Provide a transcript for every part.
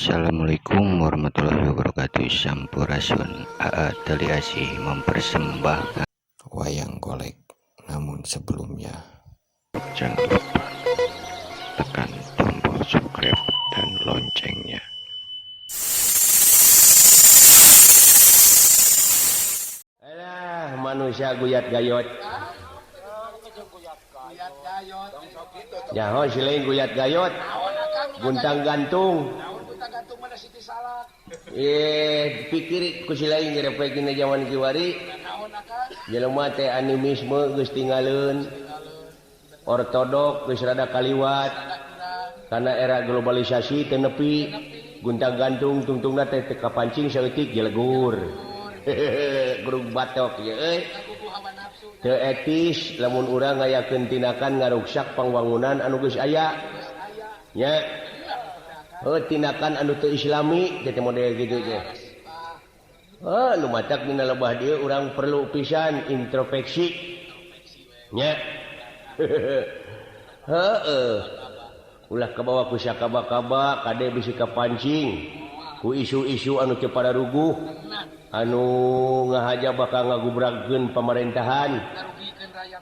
Assalamualaikum warahmatullahi wabarakatuh. Sampurasun. AA Teli Asih mempersembahkan wayang golek. Namun sebelumnya, jangan lupa tekan tombol subscribe dan loncengnya. Alah, manusia guyat gayot. Nyaho si lain guyat gayot. Guntang gantung. Pikir ku si lain geus dina zaman kiwari. Jelema teh animisme geus tinggaleun. Ortodok geus rada kaliwat. Karena era globalisasi teu nepi, guntang gantung tungtungna teh teu kapancing saeutik jelegur. Gerug batok ye euy. Teu etis lamun urang ngayakeun tindakan ngaruksak pangwangunan anu geus aya. Nya. Heuh tindakan anu teu islami teh model kitu teh. Heuh nu matak dina lebah dieu urang perlu pisan introspeksi. Nya. Heueuh. Ulah kabawa ku sakaba-kaba kade bisi kapancing ku isu-isu anu teu pararuguh. Anu ngahaja bakal ngagubragkeun pamerintahan,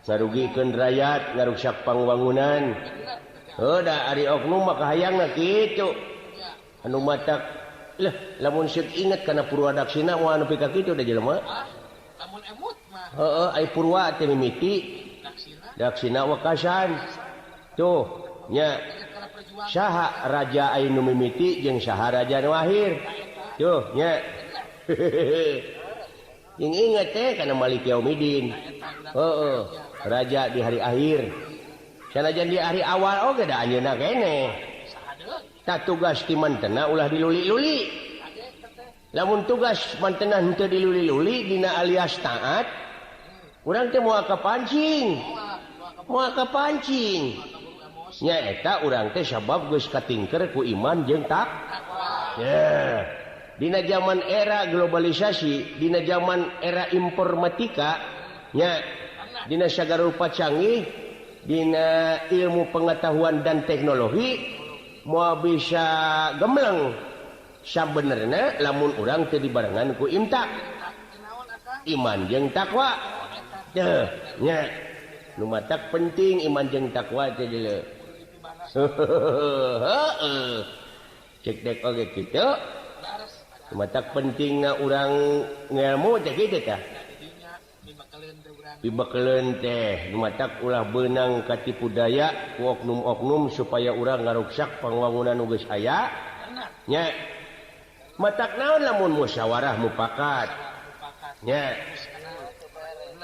ngarugikeun rakyat, ngaruksak pangwangunan. Heuh da ari oknum mah kahayangna kitu. Anu matak leuh lamun seut inget kana Purwadaksina moal nepi ka kitu da jelema. Lamun emut mah. Heueuh ai Purwa teh mimiti Daksina wekasan. Tuh nya saha raja anu mimiti jeung saha raja nu akhir. Tuh nya. Yang ingat teh karena Malik Yaumidin. Heeh, raja di hari akhir. Sanajan di hari awal oge da anjeunna keneh. Tah tugas ti mantena ulah diluli-luli. Lamun tugas mantena henteu diluli-luli dina alias taat, urang teh moal kapancing. Moal kapancing. Nya eta urang teh sabab geus katingker ku iman jeung takwa. Yeah. Dina zaman era globalisasi, dina zaman era informatika, nya, dina sagarupa canggih, dina ilmu pengetahuan dan teknologi, moal bisa gemleng. Sabenerna lamun urang teu dibarengan ku imtak, iman jeung takwa. Teu, nya, nu matak penting iman jeung takwa teh deuleu. Heeh. Cek dek oge kitu. Matak pentingna urang ngelmu teh kitu tah. Dibekeleun teh matak ulah beunang katipu daya ku oknum-oknum supaya urang ngaruksak pangwangunan nu geus aya. Nya. Matak naon lamun musyawarah mufakat. Nya.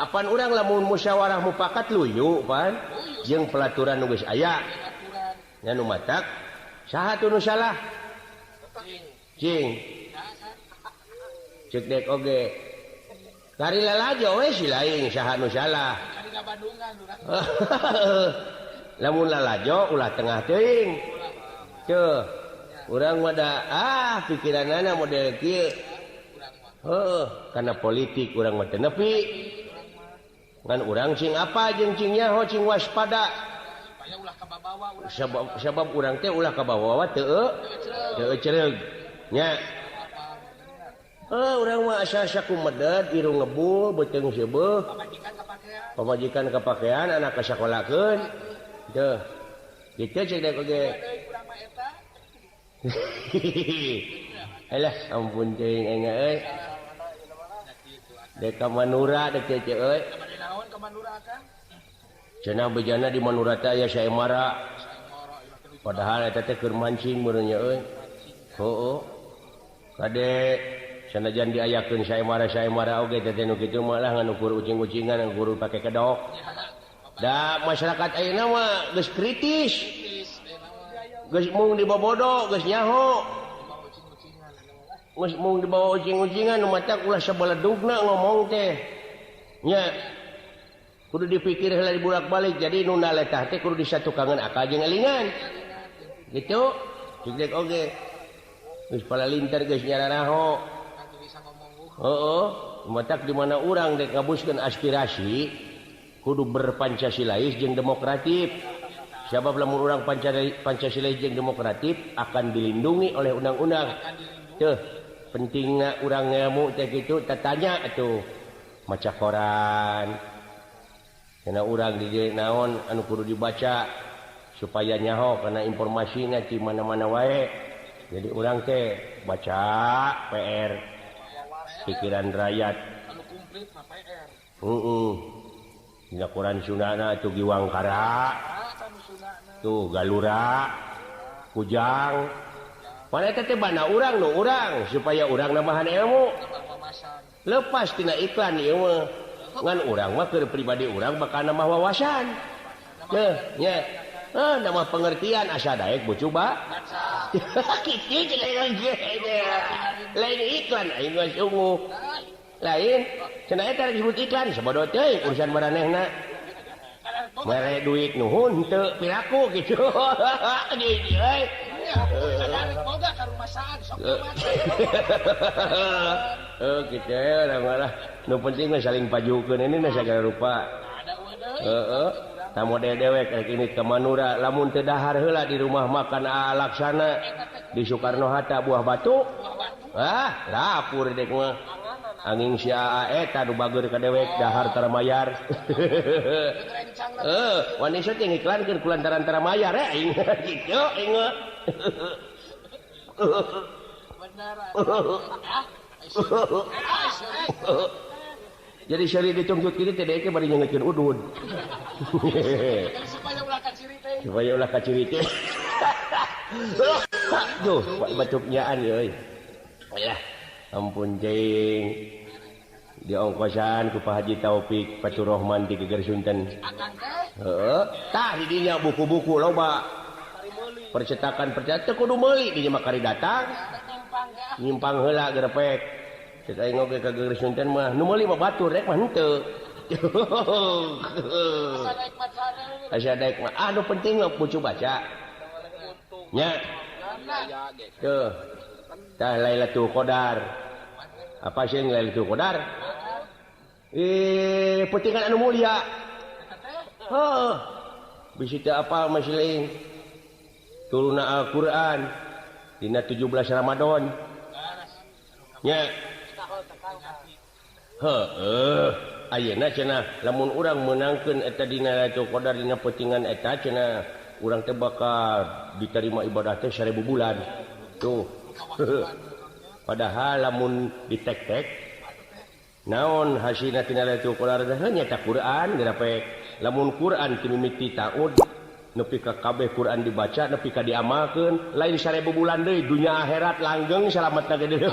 Apan urang lamun musyawarah mufakat luyu pan jeung pelaturan nu geus aya. Nya nu matak saha tuh nu salah? Cing. Cek dek oge. Kari lalajo we si lain saha nu salah. Lamun lalajo ulah tengah teuing. Teuh. Urang mah da pikiranana model kieu. Heuh, kana politik urang mah teu nepi. Ngan urang cing apa jeung cing nyaho cing waspada. Sabab urang teh ulah kabawa teu teu nya. Urang mah asa-asa kumedet irung ngebul beuteung seubeuh pamajikan kapakean anak kasakolakeun teuh kitu cek dek oge. Alah ampun teuing aing euy dek ka Manura dek teh euy cenah bejana di Manura teh aya saemara padahal eta teh keur mancing meureun nya euy. Heueuh kade sanajan diayakeun saemara-saemara oge teh nu kitu mah lah ngan ukur ucing-ucingan ukur pake kedok. Da masyarakat ayeuna mah geus kritis. Geus mung dibobodo, geus nyaho. Geus mung dibawa ucing-ucingan nu matak ulah sabaledugna ngomong teh. Nya kudu dipikir heula dibolak-balik jadi nu naletah teh kudu disatukangan akal jeung elingan. Gitu. Cek oge. Geus palalinter geus nyararaho. Heeh, matak di mana urang dek ngabuskeun aspirasi kudu berpancasilais jeung demokratif Sabab lamun urang Pancasila jeung demokratif akan dilindungi oleh undang-undang. Tuh, pentingna urang ngelmu teh kitu tatanya atuh maca koran. Cenah urang di dieu naon anu kudu dibaca supaya nyaho kana informasina di mana-mana wae. Jadi urang teh baca PR pikiran rakyat. Anu komplit mah PR. Heeh. Dina koran Sundana atuh Giwangkara. Tuh Galura, Kujang. Mana eta teh bana urang nu urang supaya urang nambahan ilmu. Lepas tina iklan ieu mah. Ngan urang mah keur pribadi urang bakal nambah wawasan. Teuh nya. Nambah pengertian asa daek bucu ba. Kitu cenah lain iklan aing geus ungu. Lain cenah eta disebut iklan sabodo teuing urusan maranehna. Mere duit nuhun teu piraku gitu. Gitu orang malah nu penting mah saling pajukeun ini mah sagala rupa. Heeh. Tah model dewek rek ini ke Manura lamun teu dahar heula di rumah makan Laksana di Soekarno Hatta Buah Batu. Ah, lapur dek mah. Angin si AA eta nu bager ka dewek dahar tara mayar. Wani syuting iklankeun kulantaran tara mayar aing kitu aing. Benar. Jadi syari dicungcut kitu teh deui bari nyengeutkeun udud. Supaya ulah kaciri teh. Supaya ulah kaciri teh. Duh, batuknyaan euy. Lah, ampun cing. Diongkosan ku Pak Haji Taufik Fatur Rahman di Geger Sunten. Heeh. Tah di dinya buku-buku loba. Percetakan teu kudu meuli di dinya mah kari datang. Nyimpang heula gerepek. Cek aing oge ka Geger Sunten mah nu meuli mah batur rek mah henteu. Asa daek mah anu penting mah bucu baca. Nya. Tuh. Tah Lailatul Qadar. Apa sih Lailatul Qadar? Pentingan anu mulia. Heuh. Bisi teu apal mah siling. Turunna Al-Qur'an dina 17 Ramadan. Nya. Heuh, ayeuna cenah lamun urang meunangkeun eta dina Lailatul Qadar dina pentingan eta cenah urang teh bakal diterima ibadah teh 1000 bulan. Tuh. Padahal lamun ditek-tek naon hasilna tina Lailatul Qadar teh nyaeta Quran gerapek. Lamun Quran ti mimiti taud nepi ka kabeh Quran dibaca nepi ka diamalkeun lain 1000 bulan deui dunya akhirat langgeng salametna ge deui.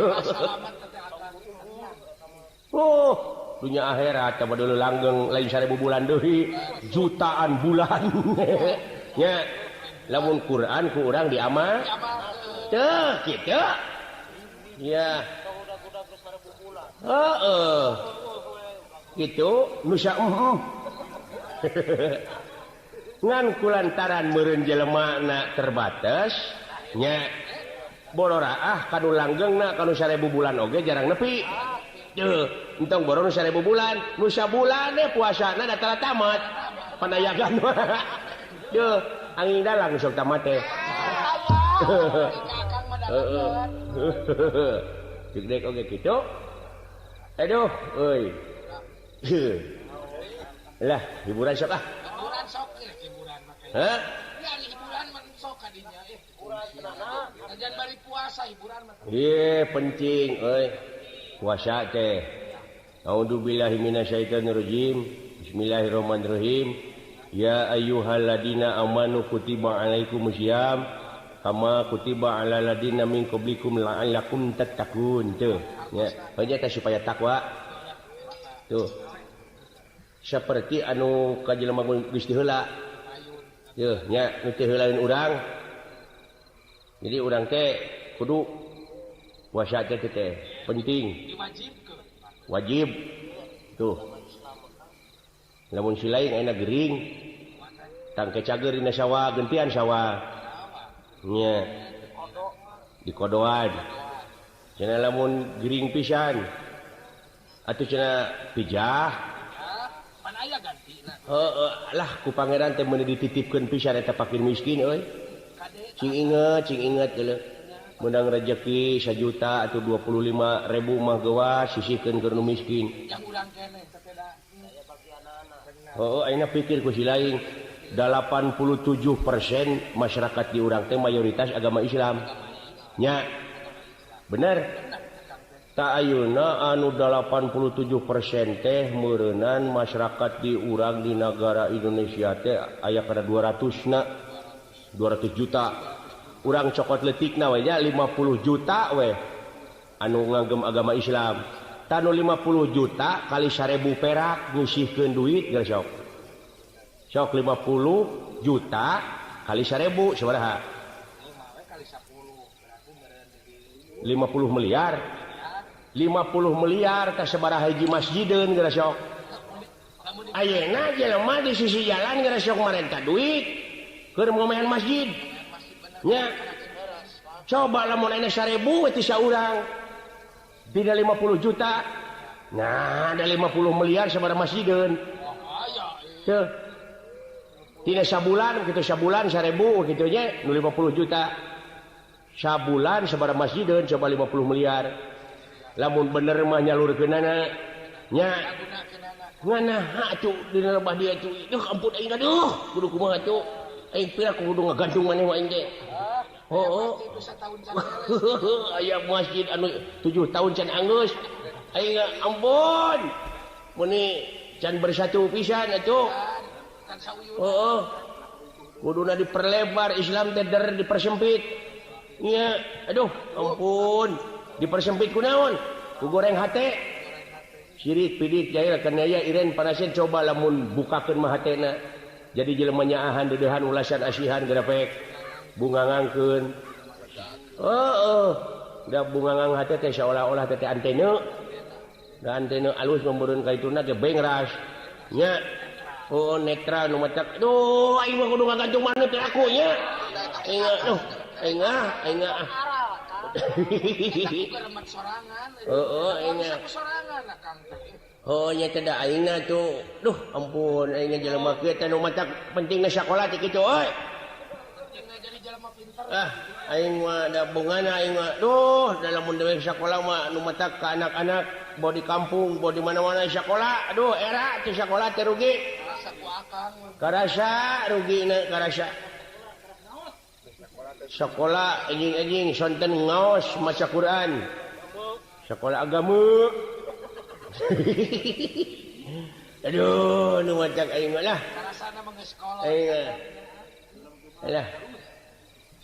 Oh, dunia akhirat coba dulu langgeng lain 1000 bulan deui jutaan bulan. Nya lamun Quran ku urang diamal teu kitu. Ya. Heeh. Kitu nu saeuh. Ngan kulantaran meureun jelema na terbatas nya bororaah kanu langgengna kanu 1000 bulan oge jarang nepi. Teu, entong boro nu 1000 bulan, nu sabulan deh puasana da tara tamat. Panayagan mah. Teu, angin dalang sok tamat teh. Heeh. Cek dek oge kitu. Aduh, euy. Lah, hiburan sok ah. Hiburan sok hiburan mah. Hah? Ya hiburan mah sok ka dinya. Hiburan jangan bari puasa hiburan mah. Ieu penting euy. Puasa teh. A'udzubillahi minasyaitonirrajim. Bismillahirrahmanirrahim. Ya ayyuhalladzina amanu kutiba alaikumusiyam kama kutiba alal ladzina min qablikum la'allakum tattaqun. Tuh, ya. Hanya teh supaya takwa. Tuh. Seperti anu ka jelema geus diheula. Yeuh nya nu teu heulaeun urang. Jadi urang teh kudu puasa teh teh penting. Wajib. Tuh. Lamun si lain ayeuna gering. Tangke cager dina sawah, gentian sawah. Nya. Dikodoan. Cenah lamun gering pisan. Atuh cenah pijah. Heeh lah ku pangeran teh meuni dititipkeun pisan eta fakir miskin euy. Cing inget geuleuh. Menang rejeki 1 juta atau 25 ribu mah gewas sisihkeun keur nu miskin. Oh, ayeuna pikir ku si lain 87% masyarakat di urang teh mayoritas agama Islam. Nya. Bener? Tak ayeuna anu 87% teh meureunnan masyarakat di urang di negara Indonesia teh aya kana 200 na 200 juta. Urang cokot leutikna we nya 50 juta we anu ngagem agama Islam. Tanu 50 juta kali 1000 perak nyisihkeun duit geus sok. Sok 50 juta kali 1000 sabaraha? 50 miliar. 50 miliar ka sabaraha hiji masjideun geus sok. Ayeuna jelema di sisi jalan geus sok marenta duit keur ngomean masjid. Nya. Coba lamun ayeuna 1000 we ti saurang. Tidak 50 juta. Nah, ada 50 miliar sabaraha masjideun. Teu. Tidak sabulan kitu sabulan 1000 kitu nya nu 50 juta. Sabulan sabaraha masjideun coba 50 miliar. Lamun bener mah nyalurkeunana nya. Nganaha atuh dina lebah dia atuh. Duh ampun aing aduh, kudu kumaha atuh. Aing pira kudu ngagantung maneh aing teh. Oh, aya masjid anu 7 tahun can anggeus. Aing ampun. Meni can bersatu pisan atuh. Heeh. Kuduna diperlebar Islam teh der dipersempit. Nya, aduh, ampun. Dipersempit kunaon? Ku goreng hate. Sirik pidik jail kana aya iren panasen coba lamun bukakeun mah hatena. Jadi jelema nyaahan deudeuhan ulasan asihan grafek. Bunga ngangkeun. Heeh. Da bunga ngang hate teh saolah-olah teh antena. Da antena alus membereun ka ituna ge bengras. Nya. Oh netral nu matak. Duh, aing mah kudu ngagantung maneh teh aku nya. Aing aduh, aing ah, aing ah. Heeh, aing. Oh nya teh da aingna tuh. Duh, ampun aing jelema kieu teh nu matak pentingna sakola teh kitu euy. Ah, aing mah da bungana aing mah. Duh, dalam mun dewek sakola mah nu matak ka anak-anak bawa di kampung, bawa di mana-mana sakola. Aduh, era teh sakola teh rugi. Karasa rugina karasa. Sekolah anjing-anjing sonten ngaos maca Quran. Sekolah agama. Aduh, nu matak aing mah lah. Karasana mah geus sekolah. Aing. Alah.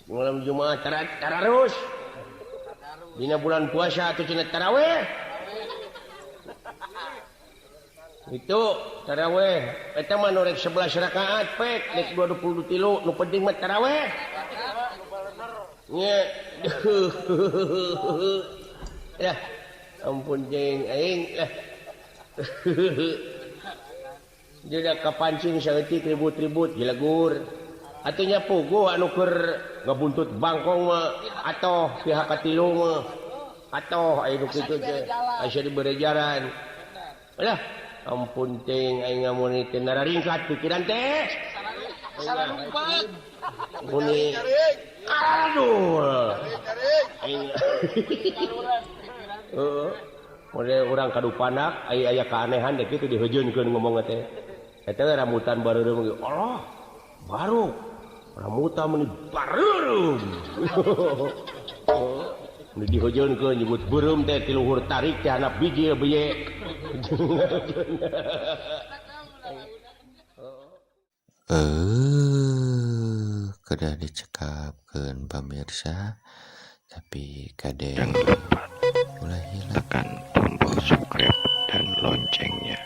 Malam Jumat tararus. Dina bulan puasa atuh cenah tarawih. Itu tarawih. Eta mah nu rek 11 rakaat pek rek 23 nu penting mah tarawih. Nya. Lah, ampun jeung aing lah. Dia kapancing saeutik ribut-ribut jilegur. Atunya puguh anu keur ngabuntut bangkong mah atoh pihak katilu mah atoh aya nu kitu teh asa dibere jaran. Lah, ampun ting aing ngamuni teh nararingkat pikiran teh. Salah lumpat. Muni aduh. Aing heeh. Mun urang kadupanak aya aya keanehan teh kitu dihejeunkeun ngomongna teh. Eta we rambutan bareureum Allah. Baru rambutan meni bareureum. Nu dihojeunkeun nyebut beureum teh ti luhur tarik teh anak biji beye. Kedah dicekapkeun pamirsa, tapi kade Jangan lupa ulah hilap tekan tombol subscribe dan loncengnya.